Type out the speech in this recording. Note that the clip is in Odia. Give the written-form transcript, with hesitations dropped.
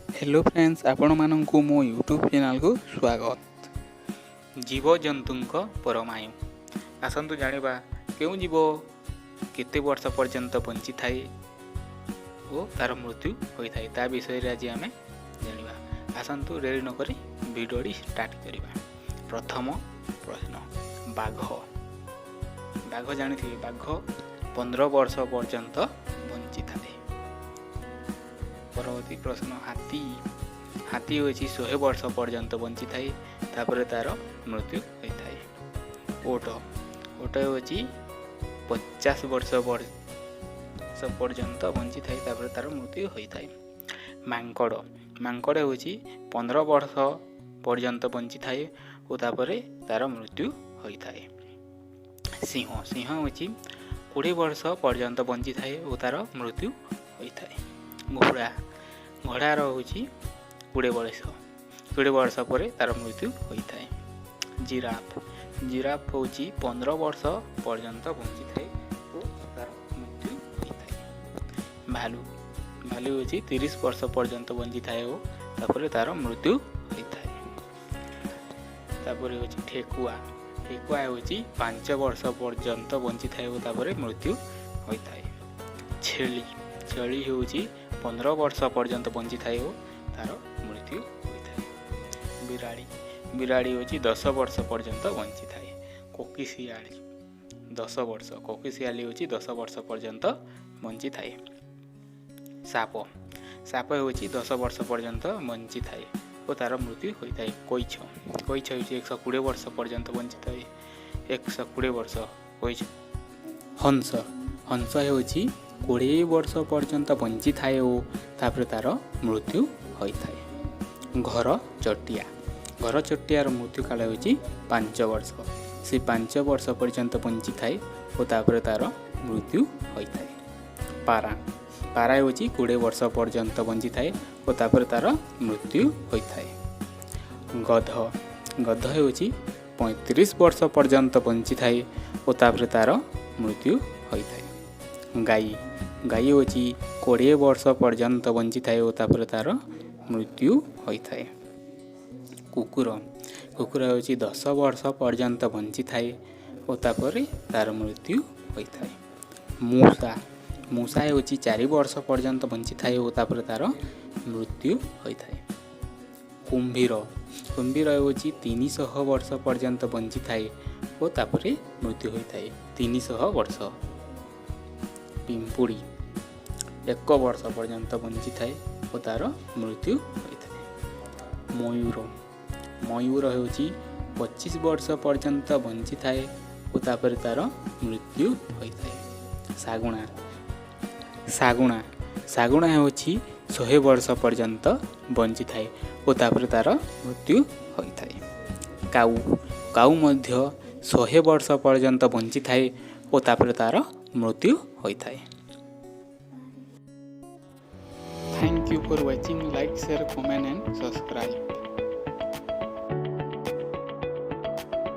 ହ୍ୟାଲୋ ଫ୍ରେଣ୍ଡସ୍, ଆପଣମାନଙ୍କୁ ମୋ ୟୁଟ୍ୟୁବ୍ ଚ୍ୟାନେଲ୍କୁ ସ୍ୱାଗତ। ଜୀବଜନ୍ତୁଙ୍କ ପରମାୟୁ। ଆସନ୍ତୁ ଜାଣିବା କେଉଁ ଜୀବ କେତେ ବର୍ଷ ପର୍ଯ୍ୟନ୍ତ ବଞ୍ଚିଥାଏ ଓ ତା'ର ମୃତ୍ୟୁ ହୋଇଥାଏ, ତା ବିଷୟରେ ଆଜି ଆମେ ଜାଣିବା। ଆସନ୍ତୁ, ଡେରି ନକରି ଭିଡ଼ିଓଟି ଷ୍ଟାର୍ଟ କରିବା। ପ୍ରଥମ ପ୍ରଶ୍ନ, ବାଘ। ବାଘ ଜାଣିଥିବେ, ବାଘ 15 ବର୍ଷ ପର୍ଯ୍ୟନ୍ତ ବଞ୍ଚିଥାଏ। ପରବର୍ତ୍ତୀ ପ୍ରଶ୍ନ, ହାତୀ। ହାତୀ ହେଉଛି 100 ବର୍ଷ ପର୍ଯ୍ୟନ୍ତ ବଞ୍ଚିଥାଏ, ତାପରେ ତା'ର ମୃତ୍ୟୁ ହୋଇଥାଏ। ଓଟ। ଓଟ ହେଉଛି 50 ବର୍ଷ ବର୍ଷ ପର୍ଯ୍ୟନ୍ତ ବଞ୍ଚିଥାଏ, ତାପରେ ତା'ର ମୃତ୍ୟୁ ହୋଇଥାଏ। ମାଙ୍କଡ଼। ମାଙ୍କଡ଼ ହେଉଛି 15 ବର୍ଷ ପର୍ଯ୍ୟନ୍ତ ବଞ୍ଚିଥାଏ ଓ ତାପରେ ତା'ର ମୃତ୍ୟୁ ହୋଇଥାଏ। ସିଂହ। ସିଂହ ହେଉଛି 20 ବର୍ଷ ପର୍ଯ୍ୟନ୍ତ ବଞ୍ଚିଥାଏ ଓ ତା'ର ମୃତ୍ୟୁ ହୋଇଥାଏ। ଘୋଡ଼ା। ଘୋଡ଼ାର ହେଉଛି 20 ବର୍ଷ, 20 ବର୍ଷ ପରେ ତା'ର ମୃତ୍ୟୁ ହୋଇଥାଏ। ଜିରାଫ। ଜିରାଫ ହେଉଛି 15 ବର୍ଷ ପର୍ଯ୍ୟନ୍ତ ବଞ୍ଚିଥାଏ ଓ ତା'ର ମୃତ୍ୟୁ ହୋଇଥାଏ। ଭାଲୁ। ଭାଲୁ ହେଉଛି 30 ବର୍ଷ ପର୍ଯ୍ୟନ୍ତ ବଞ୍ଚିଥାଏ ଓ ତାପରେ ତା'ର ମୃତ୍ୟୁ ହୋଇଥାଏ। ତାପରେ ହେଉଛି ଠେକୁଆ। ଠେକୁଆ ହେଉଛି 5 ବର୍ଷ ପର୍ଯ୍ୟନ୍ତ ବଞ୍ଚିଥାଏ ଓ ତାପରେ ମୃତ୍ୟୁ ହୋଇଥାଏ। ଛେଳି। ଛେଳି ହେଉଛି 15 ବର୍ଷ ପର୍ଯ୍ୟନ୍ତ ବଞ୍ଚିଥାଏ ଓ ତା'ର ମୃତ୍ୟୁ ହୋଇଥାଏ। ବିରାଡ଼ି। ବିରାଡ଼ି ହେଉଛି 10 ବର୍ଷ ପର୍ଯ୍ୟନ୍ତ ବଞ୍ଚିଥାଏ। କୋକିଶିଆଳି 10 ବର୍ଷ, କୋକିଶିଆଳି ହେଉଛି 10 ବର୍ଷ ପର୍ଯ୍ୟନ୍ତ ବଞ୍ଚିଥାଏ। ସାପ। ସାପ ହେଉଛି 10 ବର୍ଷ ପର୍ଯ୍ୟନ୍ତ ବଞ୍ଚିଥାଏ ଓ ତା'ର ମୃତ୍ୟୁ ହୋଇଥାଏ। କଇଁଛ। କଇଁଛ ହେଉଛି 120 ବର୍ଷ ପର୍ଯ୍ୟନ୍ତ ବଞ୍ଚିଥାଏ, 120 ବର୍ଷ କଇଁଛ। ହଂସ। ହଂସ ହେଉଛି 20 ବର୍ଷ ପର୍ଯ୍ୟନ୍ତ ବଞ୍ଚିଥାଏ ଓ ତାପରେ ତା'ର ମୃତ୍ୟୁ ହୋଇଥାଏ। ଘର ଚଟିଆ। ଘର ଚଟିଆର ମୃତ୍ୟୁକାଳ ହେଉଛି 5 ବର୍ଷ। ସେ 5 ବର୍ଷ ପର୍ଯ୍ୟନ୍ତ ବଞ୍ଚିଥାଏ ଓ ତାପରେ ତା'ର ମୃତ୍ୟୁ ହୋଇଥାଏ। ପାରା। ପାରା ହେଉଛି 20 ବର୍ଷ ପର୍ଯ୍ୟନ୍ତ ବଞ୍ଚିଥାଏ ଓ ତାପରେ ତା'ର ମୃତ୍ୟୁ ହୋଇଥାଏ। ଗଧ। ଗଧ ହେଉଛି 35 ବର୍ଷ ପର୍ଯ୍ୟନ୍ତ ବଞ୍ଚିଥାଏ ଓ ତାପରେ ତା'ର ମୃତ୍ୟୁ ହୋଇଥାଏ। ଗାଈ। ଗାଈ ହେଉଛି 20 ବର୍ଷ ପର୍ଯ୍ୟନ୍ତ ବଞ୍ଚିଥାଏ ଓ ତାପରେ ତା'ର ମୃତ୍ୟୁ ହୋଇଥାଏ। କୁକୁର। କୁକୁର ହେଉଛି 10 ବର୍ଷ ପର୍ଯ୍ୟନ୍ତ ବଞ୍ଚିଥାଏ ଓ ତାପରେ ତା'ର ମୃତ୍ୟୁ ହୋଇଥାଏ। ମୂଷା। ମୂଷା ହେଉଛି 4 ବର୍ଷ ପର୍ଯ୍ୟନ୍ତ ବଞ୍ଚିଥାଏ ଓ ତାପରେ ତା'ର ମୃତ୍ୟୁ ହୋଇଥାଏ। କୁମ୍ଭୀର। କୁମ୍ଭୀର ହେଉଛି 300 ବର୍ଷ ପର୍ଯ୍ୟନ୍ତ ବଞ୍ଚିଥାଏ ଓ ତାପରେ ମୃତ୍ୟୁ ହୋଇଥାଏ, 300 ବର୍ଷ। ପିମ୍ପୁଡ଼ି 1 ବର୍ଷ ପର୍ଯ୍ୟନ୍ତ ବଞ୍ଚିଥାଏ ଓ ତା'ର ମୃତ୍ୟୁ ହୋଇଥାଏ। ମୟୂର। ମୟୂର ହେଉଛି 25 ବର୍ଷ ପର୍ଯ୍ୟନ୍ତ ବଞ୍ଚିଥାଏ ଓ ତାପରେ ତା'ର ମୃତ୍ୟୁ ହୋଇଥାଏ। ଶାଗୁଣା। ଶାଗୁଣା, ଶାଗୁଣା ହେଉଛି 100 ବର୍ଷ ପର୍ଯ୍ୟନ୍ତ ବଞ୍ଚିଥାଏ ଓ ତାପରେ ତା'ର ମୃତ୍ୟୁ ହୋଇଥାଏ। କାଉ। କାଉ ମଧ୍ୟ 100 ବର୍ଷ ପର୍ଯ୍ୟନ୍ତ ବଞ୍ଚିଥାଏ ଓ ତାପରେ ତା'ର ମୃତ୍ୟୁ ହୋଇଥାଏ। Thank you for watching. Like, share, comment and subscribe.